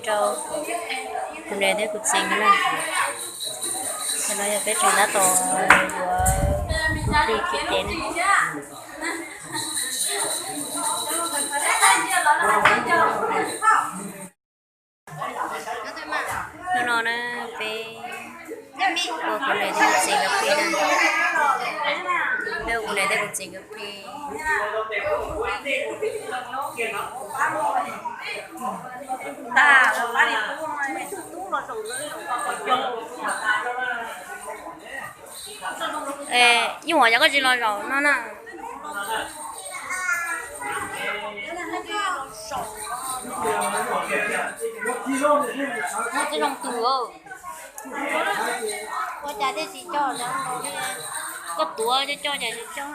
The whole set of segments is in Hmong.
Rau kuv niam thiab kuv txiv na. Qhov no yog peb tseem tab tom yuav plig khiav ces na. Hnub no na, peb ua kuv niam thiab kuv txiv nkawd plig na. Peb ua kuv niam thiab kuv txiv nkawd plig. Nyuj Huam, yog koj tsis los zaum no na. Tsis zoo tus, ua cas thiaj tsis coj, koj tuav coj coj cas tsis coj.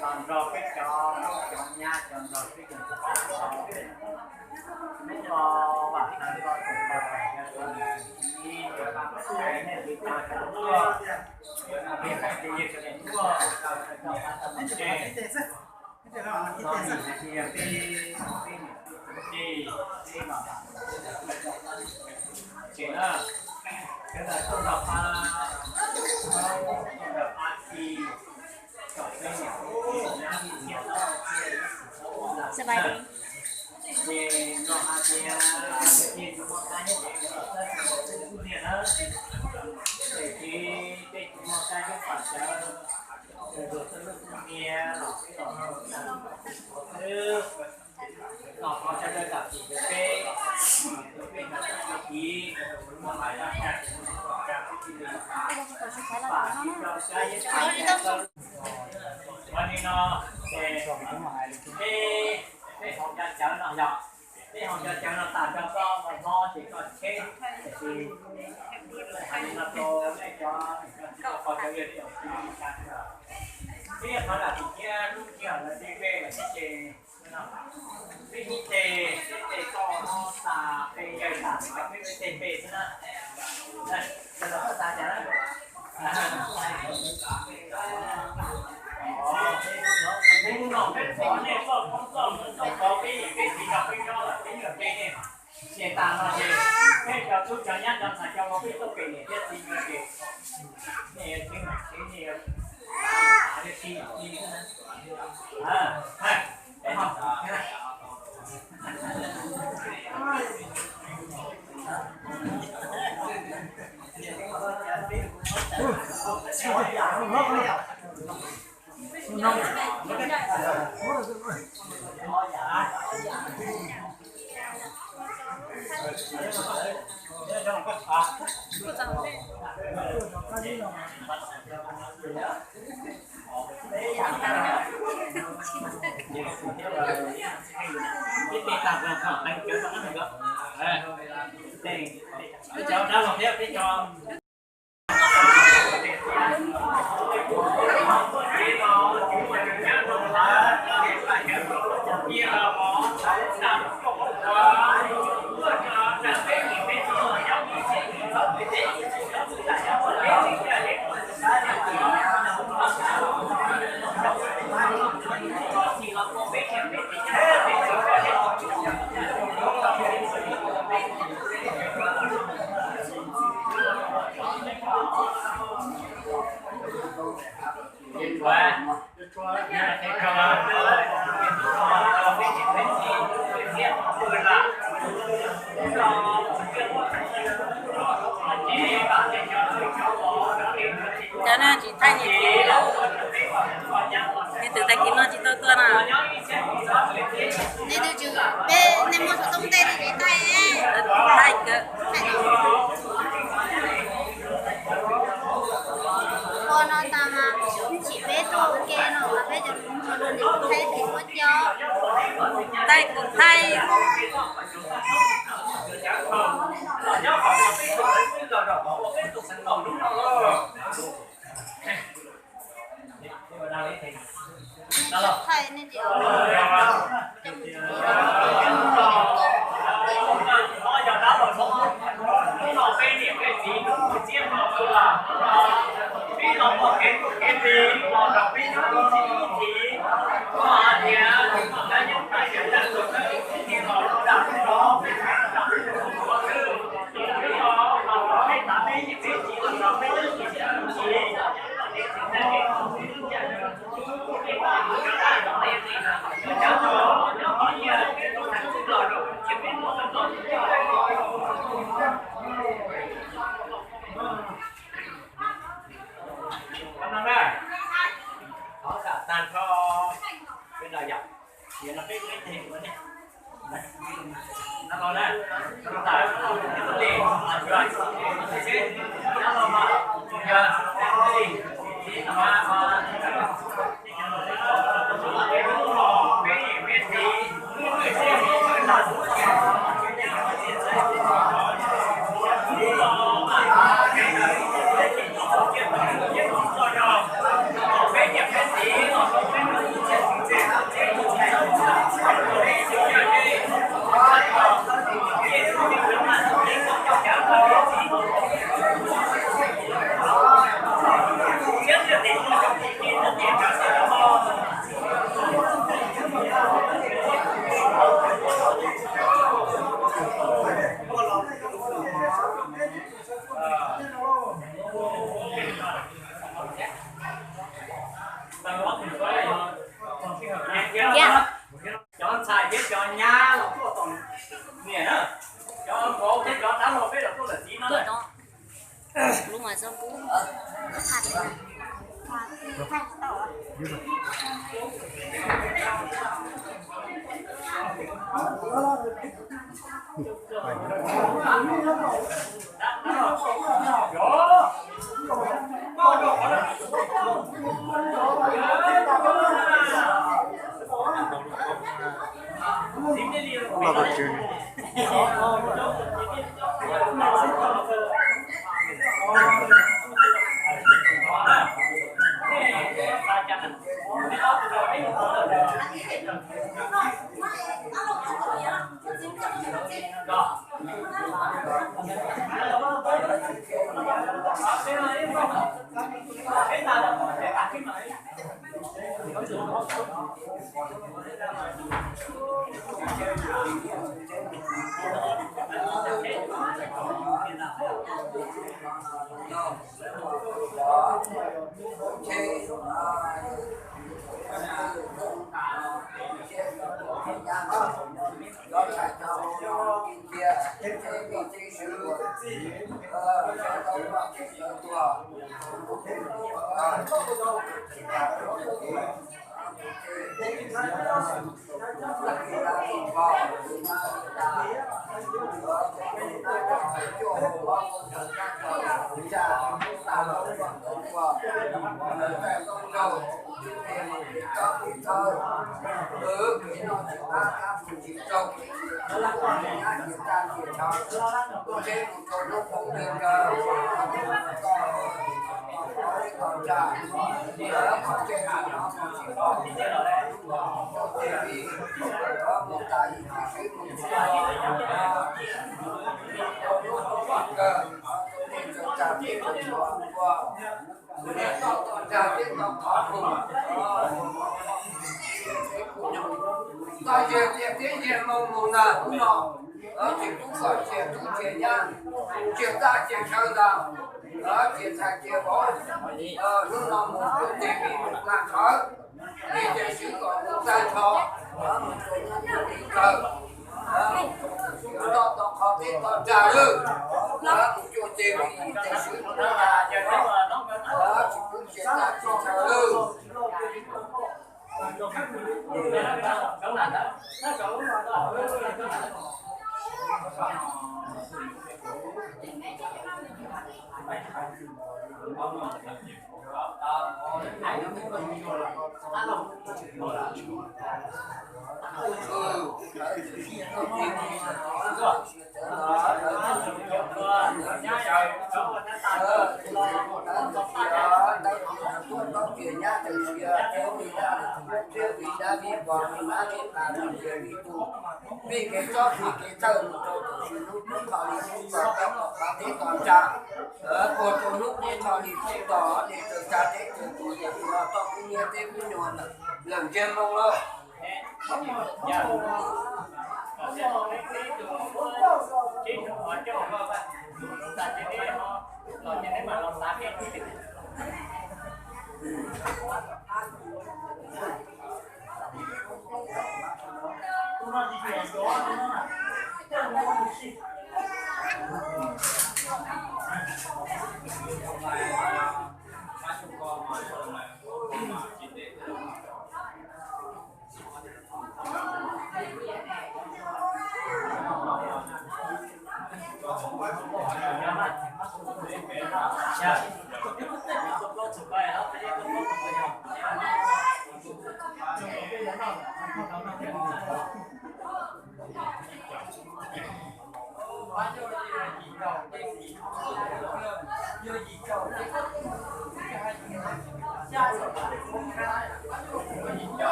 Los nrog peb cov, cov nyab, cov nrog peb cov ntxhais, nub no vam thawj koj tus koj tus txiv, nej li tau cov tuaj, peb pab tsev yawg sawv daws tuaj, coj pab tau mus ntsej. Txog nim hais tias peb, peb niam txiv, peb los tsev na, sawv daws tuaj nrog pab, tuaj nrog pab txi. Ua li no, peb, peb hauv cov cawv no yog, peb hauv cov cawv no tas rau koj ua hlob ces koj cheb, tiam sis hais li no rau nej cov, cov pog cov yawg, peb qhov lam tim thiab lub sij hawm lawv tej peb lawm xwb ces peb ib teg, peb teg koj hlob tas, peb yawg tas, peb peb teg peb xwb na. Hnub no peb pom nej koj koob koj hmoov tau peb niam peb txiv nrog peb nyob lawm, peb nyiam peb nej. Ces tas no ces peb cov tub cov nyab cov ntxhais cov uas peb tuaj pem niam thiab txiv no ces nej yuav txeeb, nej yuav Tsis thaij niag twm, niag twm tag kis no tsis tau tuaj na. Niag twm tsis, peb nej muaj xov tooj tej twb tsis thaij. Thaij kawg. Ua no tas mas tsis peb tuaj ua ke no mas peb cov hluas nraug niam thaij pem ua cov thaij twm thaij. Cov ntxhais thiab cov nyab los tuaj tos niam na. Cov vauv thiab cov dab laug peb los tuaj tos txiv no na. Txog yawg tias thiab yawg moo mus na hnub no, ces tub kom cia tub cia nyab, cia txaj cia chaw ntag, cia txhais cia vauv, hnub no mus cuag ces vim mus tag nrho, vim ces swv kom mus tag nrho, mus cuag nyab mus li kawg, mus toj tog qhov teb tog tsag lawm, mus cuag ces vim ces swv mus tag nrho. Vim kev txob kev txhawj mus rau tus hnub kub kho li kub tos peb tom qab teb tom ntsa, ua rau hnub kub kho li kub tos nej tsa teb tsa tus yam no toj kub nyiab teb kub nyuag lawm ntsiag moo lauj.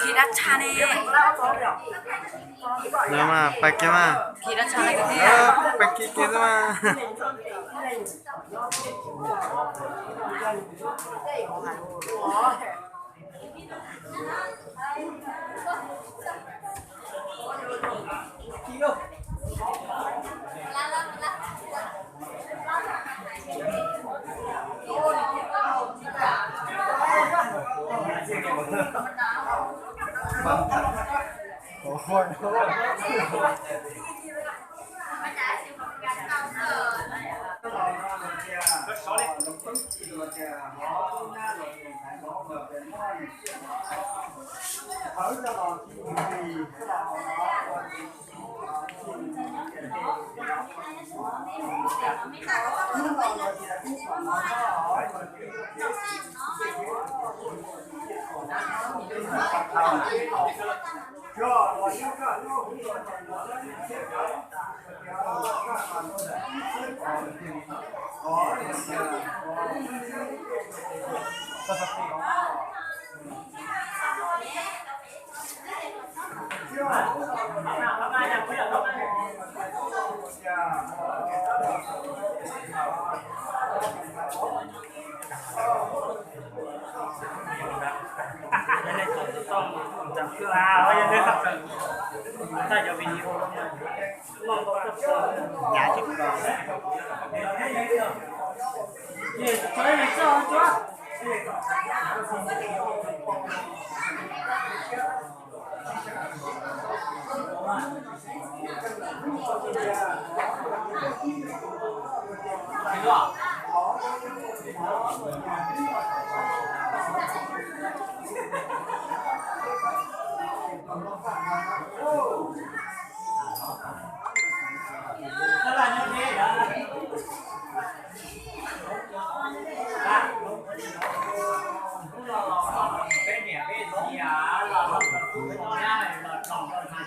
Khi dab tshaj ne. Nyob mas, pab kiag mas. Khi dab tshaj ne. Pab kiag kiag xwb mas.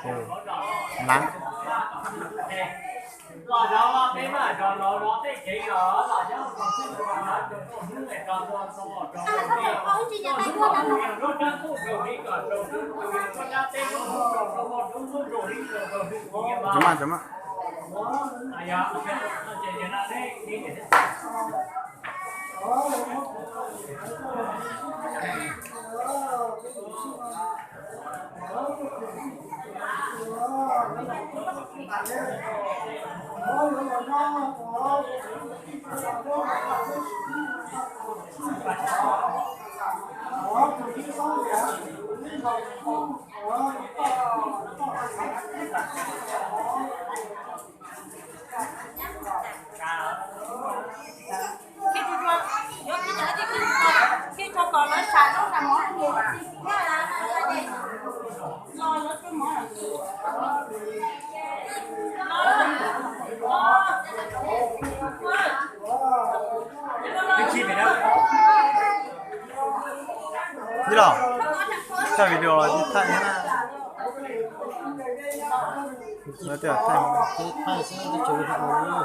Tus lab. Cov mas, cov mas. Ib los, thaij video los tsis thaij thiab na. Thaij, thaij xwb, tsis thaij.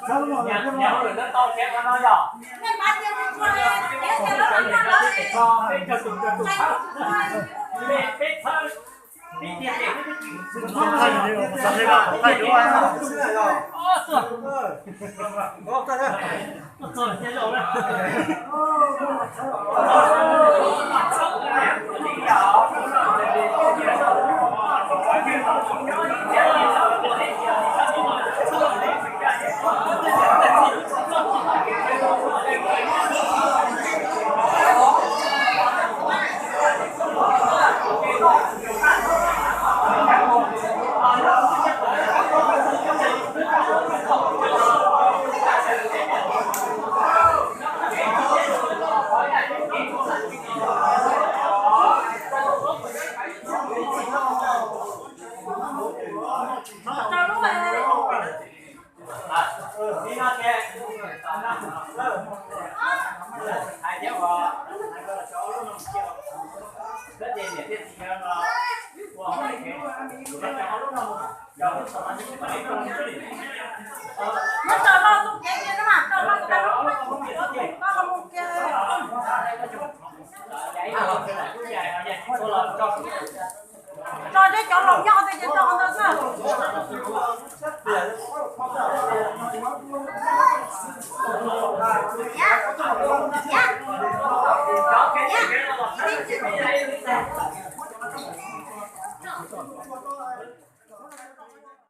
Rau lub, eh,